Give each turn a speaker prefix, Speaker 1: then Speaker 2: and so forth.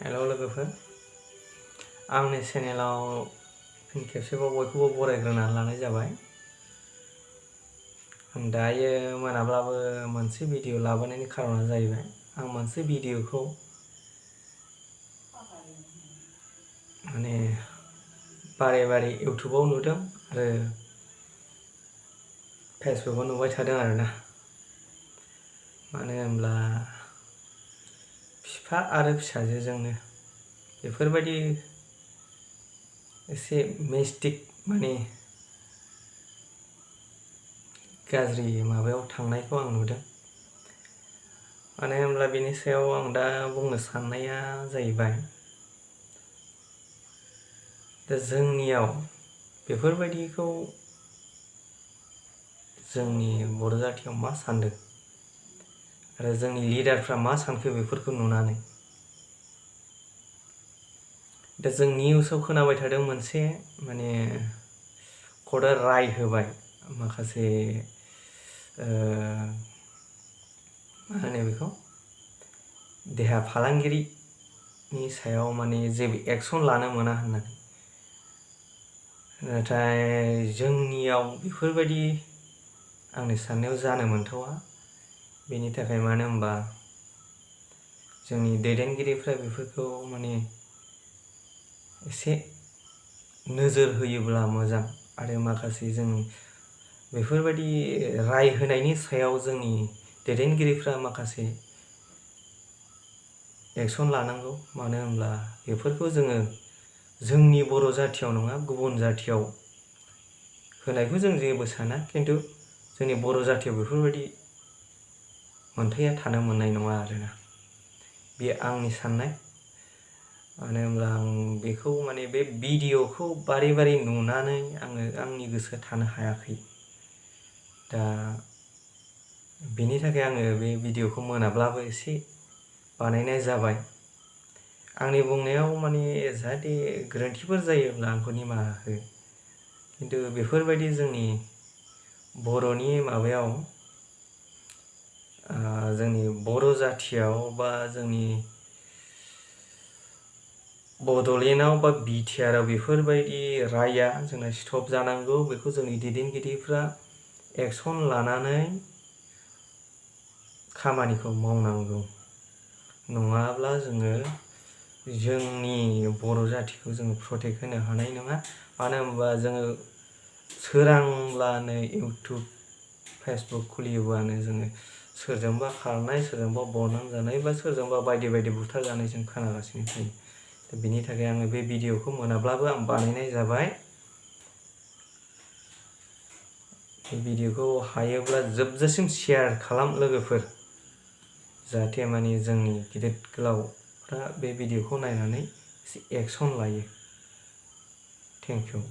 Speaker 1: Hello लोगोफोर, आंनि चेनेलाव फिन खेबसेबाव बयखौबो बरायग्रोनानै लानाय जाबाय। दायो मोनाब्लाबो मोनसे भिडिअ लाबोनायनि खारना जाहैबाय आं मोनसे भिडिअखौ माने बारे बारे इउटुबाव नुदों आरो फेसबुकाव नुबाय थादों आरोना। मानो होनब्ला बिफा आरो फिसाजोजोंनो बेफोरबायदि एसे मिस्टेक माने गाज्रि माबायाव थांनायखौ आं नुदों। मानो होनब्ला बेनि सायाव आं दा बुंनो साननाया जाहैबाय, दा जोंनियाव बेफोरबायदिखौ जोंनि बर' जाथियाव मा सानदों आरो जोंनि लिडारफ्रा मा सानखो बेफोरखौ नुनानै। दा जों निउसाव खोनाबाय थादों मोनसे माने कर्टआ राय होबाय माखासे मा होनो बेखौ देहा फालांगिरिनि सायाव माने जेबो एक्सन लानो मोना होननानै। नाथाय जोंनियाव बेफोरबायदि आंनि साननायाव जानो मोनथावा। बेनि थाखाय मानो होनबा जोंनि दैदेनगिरिफ्रा बेफोरखौ माने एसे नोजोर होयोब्ला मोजां आरो माखासे जों बेफोरबायदि राय होनायनि सायाव जोंनि दैदेनगिरिफ्रा माखासे एक्सन लानांगौ। मानो होनब्ला बेफोरखौ जोङो जोंनि बर' जाथियाव नङा गुबुन जाथियाव होनायखौ जों जेबो साना, खिन्थु जोंनि बर' जाथियाव बेफोरबायदि मोनथाया थानो मोननाय नङा आरोना। बे आंनि साननाय। मानो होनब्ला आं बेखौ माने बे भिडिअखौ बारे बारे नुनानै आंनि गोसोआ थानो हायाखै। दा बेनि थाखाय आङो बे भिडिअखौ मोनाब्लाबो एसे बानायनाय जाबाय। आंनि बुंनायाव माने जाहाथे गोरोन्थिफोर जायोब्ला आंखौ निमाहा हो। खिन्थु बेफोरबायदि जोंनि बर'नि माबायाव जोंनि बर' जाथियाव बा जोंनि बड'लेण्डआव बा बिटिआरआव बेफोरबायदि राया जोंना स्टप जानांगौ। बेखौ जोंनि दैदेनगिरिफ्रा एक्सन लानानै खामानिखौ मावनांगौ। नङाब्ला जोङो जोंनि बर' जाथिखौ जोङो प्रटेक्ट होनो हानाय नङा। मानो होनबा जोङो सोरांब्लानो इउटुब फेसबुक खुलियोबानो जोङो सोरजोंबा खारनाय, सोरजोंबा बनांजानाय बा सोरजोंबा बायदि बायदि बुथारजानाय जों खोनागासिनो थायो। दा बेनि थाखाय आङो बे भिडिअखौ मोनाब्लाबो आं बानायनाय जाबाय। बे भिडिअखौ हायोब्ला जोबजासिम शेयार खालाम लोगोफोर, जाहाथे माने जोंनि गिदिर गोलावफ्रा बे भिडिअखौ नायनानै एसे एक्सन लायो। Thank you.